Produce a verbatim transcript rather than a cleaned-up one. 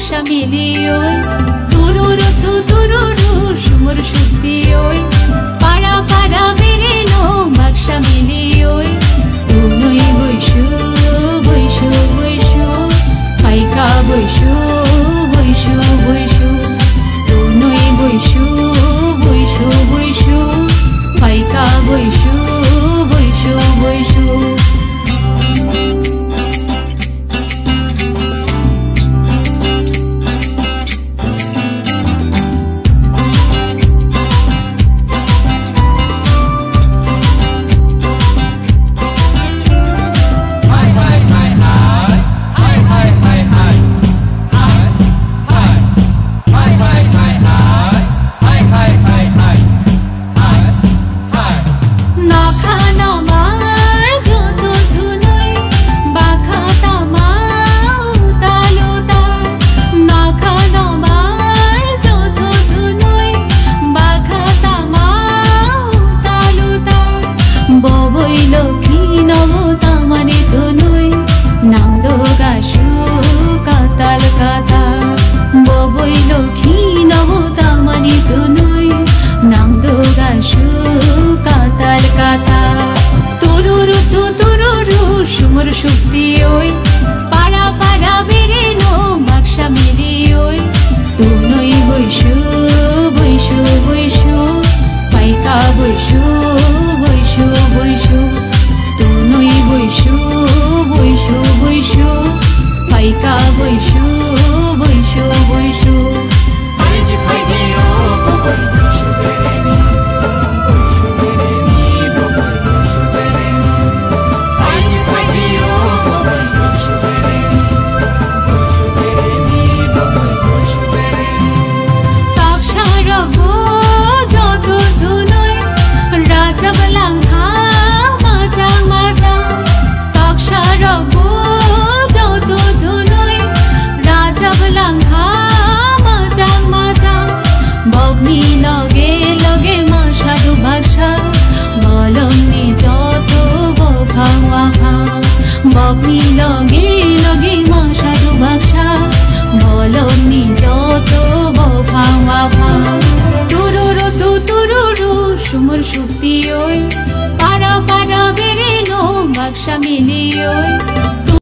Baksa milioi, tururu tu tururu, sumur suktioi. Para para bereno baksa milioi. Tunui buisu, buisu, buisu. Paika buisu, buisu, buisu. Tunui buisu, buisu, buisu. Paika buisu, buisu, buisu. Nokha nokbar joto thunui, bakha tama utal utal. Nokha nokbar joto thunui, bakha tama utal utal. Boboi lokhi no tamani thunui, nangdo gasu katal katal. Boboi lokhi no tamani thunui, nangdo gasu katal katal. Tururu tu tururu, sumur suktioi. Para para bereno baksa milioi. Tunui buisu, buisu, buisu. Paika buisu, buisu, buisu. Tunui buisu, buisu, buisu. Paika buisu, buisu, buisu. Taksarokbo joto thunui rajab langkha majang majang. Taksarokbo joto thunui rajab langkha majang majang. Bokni loge loge ma sadhu baksa, bolongni joto bophang waphang. Bokni loge loge ma sadhu baksa, bolongni joto bophang waphang. Tururu tu tururu, sumur suktioi. Para para bereno baksa milioi.